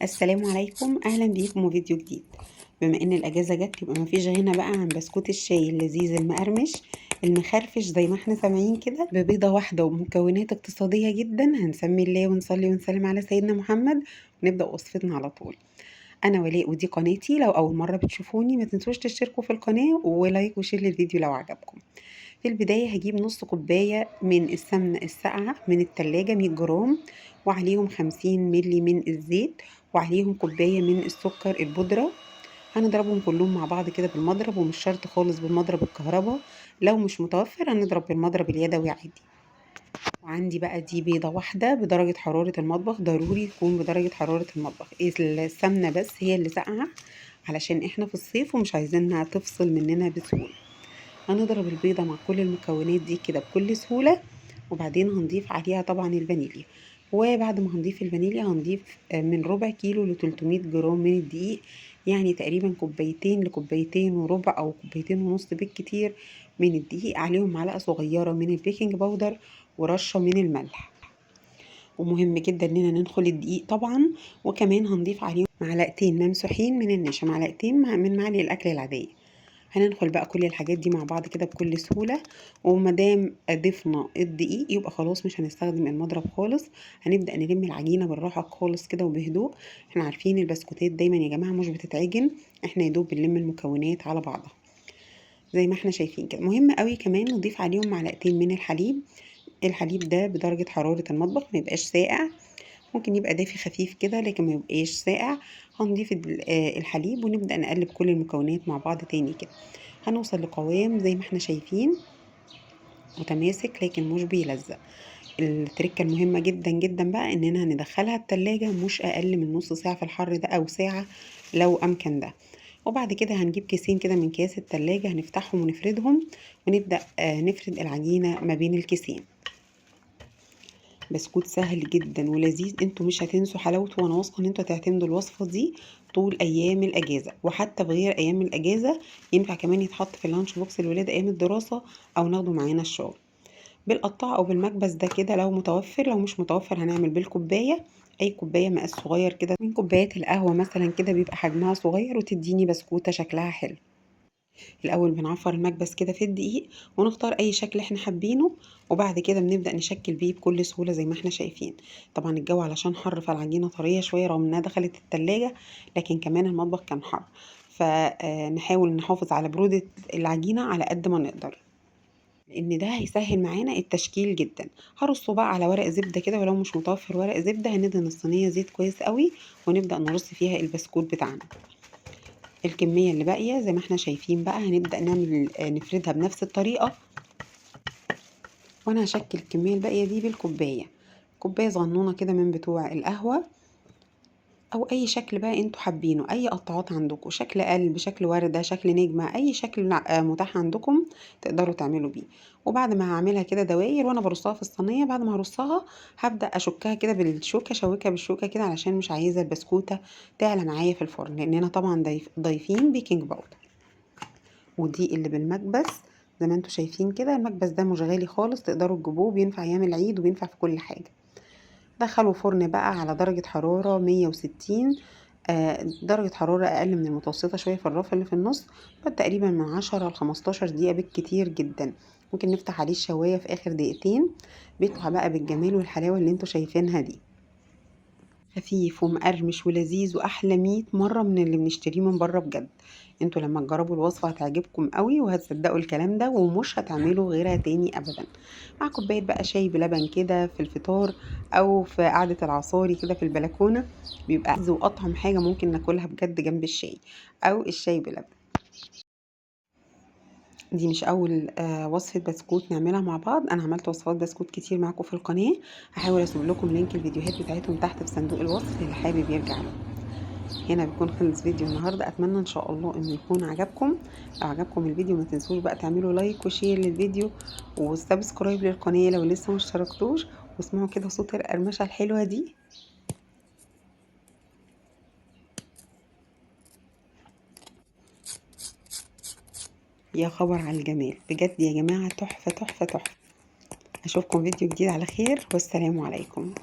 السلام عليكم، اهلا بيكم وفيديو جديد. بما ان الاجازة جت يبقى مفيش غنى بقى عن بسكوت الشاي اللذيذ المقرمش المخرفش زي ما احنا سامعين كده، ببيضه واحدة ومكونات اقتصادية جدا. هنسمي الله ونصلي ونسلم على سيدنا محمد ونبدا وصفتنا على طول. انا ولاء ودي قناتي، لو اول مرة بتشوفوني ما تنسوش تشتركوا في القناة و like و share للفيديو لو عجبكم. في البداية هجيب نص كوباية من السمنة الساقعه من التلاجة 100 جرام، وعليهم 50 ملي من الزيت، وعليهم كوباية من السكر البودره. هنضربهم كلهم مع بعض كده بالمضرب، ومش شرط خالص بالمضرب الكهرباء، لو مش متوفر هنضرب بالمضرب اليدوي عادي. وعندي بقى دي بيضة واحدة بدرجة حرارة المطبخ، ضروري تكون بدرجة حرارة المطبخ. السمنة بس هي اللي ساقعه علشان احنا في الصيف ومش عايزينها تفصل مننا بسهولة. هنضرب البيضة مع كل المكونات دي كده بكل سهولة، وبعدين هنضيف عليها طبعا الفانيليا. وبعد ما هنضيف الفانيليا هنضيف من ربع كيلو ل 300 جرام من الدقيق، يعني تقريبا كوبايتين لكوبايتين وربع او كوبايتين ونص بالكتير من الدقيق، عليهم معلقه صغيرة من ال baking powder ورشه من الملح. ومهم جدا اننا ننخل الدقيق طبعا. وكمان هنضيف عليهم معلقتين ممسوحين من النشا، معلقتين من معالق الاكل العادية. هننخل بقى كل الحاجات دي مع بعض كده بكل سهولة. ومادام ضفنا الدقيق يبقى خلاص مش هنستخدم المضرب خالص، هنبدأ نلم العجينة بالراحة خالص كده وبهدوء. احنا عارفين البسكوتات دايما يا جماعة مش بتتعجن، احنا يدوب بنلم المكونات على بعضها زي ما احنا شايفين كده. مهم قوي كمان نضيف عليهم معلقتين من الحليب. الحليب ده بدرجة حرارة المطبخ، ما يبقاش ساقع، ممكن يبقى دافي خفيف كده لكن ما يبقاش ساقع. هنضيف الحليب ونبدأ نقلب كل المكونات مع بعض تاني كده. هنوصل لقوام زي ما احنا شايفين متماسك لكن مش بيلزق. التركة المهمة جدا جدا بقى اننا هندخلها التلاجة مش اقل من نص ساعة في الحر ده او ساعة لو امكن ده. وبعد كده هنجيب كيسين كده من كياس التلاجة، هنفتحهم ونفردهم ونبدأ نفرد العجينة ما بين الكيسين. بسكوت سهل جدا ولذيذ، انتوا مش هتنسوا حلاوته، وانا واثقة ان انتوا هتعتمدوا الوصفة دي طول ايام الاجازة، وحتى بغير ايام الاجازة ينفع كمان يتحط في ال lunch box للولاد ايام الدراسة او ناخده معانا الشغل. بالقطاعه او بالمكبس ده كده لو متوفر، لو مش متوفر هنعمل بالكوبايه، اي كوباية مقاس صغير كده من كوبايات القهوة مثلا كده بيبقى حجمها صغير وتديني بسكوته شكلها حلو. الاول بنعفر المكبس كده في الدقيق ونختار اي شكل احنا حابينه، وبعد كده بنبدا نشكل بيه بكل سهولة زي ما احنا شايفين. طبعا الجو علشان حر فالعجينه طرية شوية رغم انها دخلت التلاجة، لكن كمان المطبخ كان حر، فنحاول نحافظ على برودة العجينة على قد ما نقدر، لان ده هيسهل معانا التشكيل جدا. هرصه بقى على ورق زبدة كده، ولو مش متوفر ورق زبدة هندهن الصينية زيت كويس قوي ونبدا نرص فيها البسكوت بتاعنا. الكمية اللي باقية زي ما احنا شايفين بقى هنبدأ نفردها بنفس الطريقة. وانا هشكل الكمية الباقية دي بالكوباية، كوباية صغنونة كده من بتوع القهوة او اي شكل بقى انتوا حابينه، اي قطعات عندكم، شكل قلب، شكل وردة، شكل نجمة، اي شكل متاح عندكم تقدروا تعملوا بيه. وبعد ما هعملها كده دواير وانا برصها في الصينية، بعد ما هرصها هبدأ اشكها كده بالشوكة، اشوكها بالشوكة كده علشان مش عايزة البسكوتة تعلى معايا في الفرن، لاننا طبعا ضايفين baking powder. ودي اللي بالمكبس زي ما انتوا شايفين كده، المكبس ده مش غالي خالص، تقدروا تجيبوه، بينفع ايام العيد وبينفع في كل حاجة. دخلوا فرن بقى على درجة حرارة 160، درجة حرارة أقل من المتوسطة شوية في الرف اللي في النص، تقريبا من 10 ل 15 دقيقة بالكتير جدا. ممكن نفتح عليه الشواية في آخر دقيقتين، بيطلع بقى بالجمال والحلاوة اللي انتوا شايفينها دي. خفيف ومقرمش ولذيذ وأحلى 100 مرة من اللي بنشتريه من بره بجد. انتوا لما تجربوا الوصفة هتعجبكم قوي وهتصدقوا الكلام ده ومش هتعملوا غيرها تاني أبدا. مع كوباية بقى شاي بلبن كده في الفطار أو في قعدة العصاري كده في البلكونة، بيبقى ألذ وأطعم حاجة ممكن ناكلها بجد جنب الشاي أو الشاي بلبن. دي مش أول وصفة بسكوت نعملها مع بعض، أنا عملت وصفات بسكوت كتير معاكم في القناة، هحاول أسيب لكم link الفيديوهات بتاعتهم تحت في صندوق الوصف اللي حابب يرجع له. هنا بيكون خلص فيديو النهارده، اتمنى ان شاء الله انه يكون عجبكم. لو عجبكم الفيديو ما تنسوش بقى تعملوا like و share للفيديو و subscribe للقناة لو لسه ما اشتركتوش، واسمعوا كده صوت القرمشه الحلوة دي. يا خبر على الجمال بجد يا جماعة، تحفة تحفة تحفة. اشوفكم فيديو جديد على خير، والسلام عليكم.